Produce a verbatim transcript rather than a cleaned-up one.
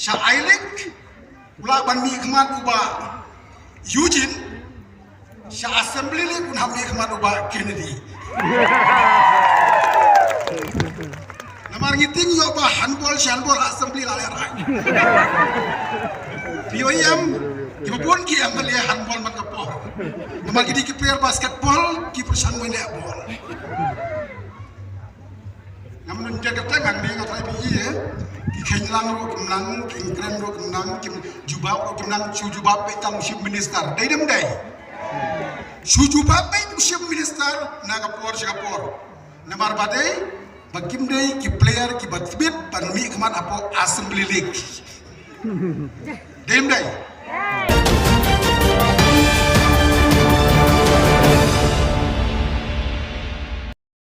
Sha I-League u lah ban mih khmat u Bah Eugene, sha Assembly League un hap mih khmat u Bah Kennedy. Namar ngi tieng ïoh ba handball sha handball ha Assembly la lehrain. Phi ïohi em, kiba bun ki M L A handball man ka por. Namar ki dei ki player basketball, ki pyrshang ban leh ball. Ngam nun ïa kata, ngan dei nga trai phi ïa. Ki kheiñ lang ruh kim nang, ki kren ruh kim nang, ki jubab ruh kim nang, shu jubab beit tang u Chief Minister. Dei ne ym dei? Shu jubab beit u Chief Minister na ka por sha ka por. Namar ba dei ba kim dei ki player kiba tbit ban mih khmat hapoh Assembly League. Dei ne ym dei?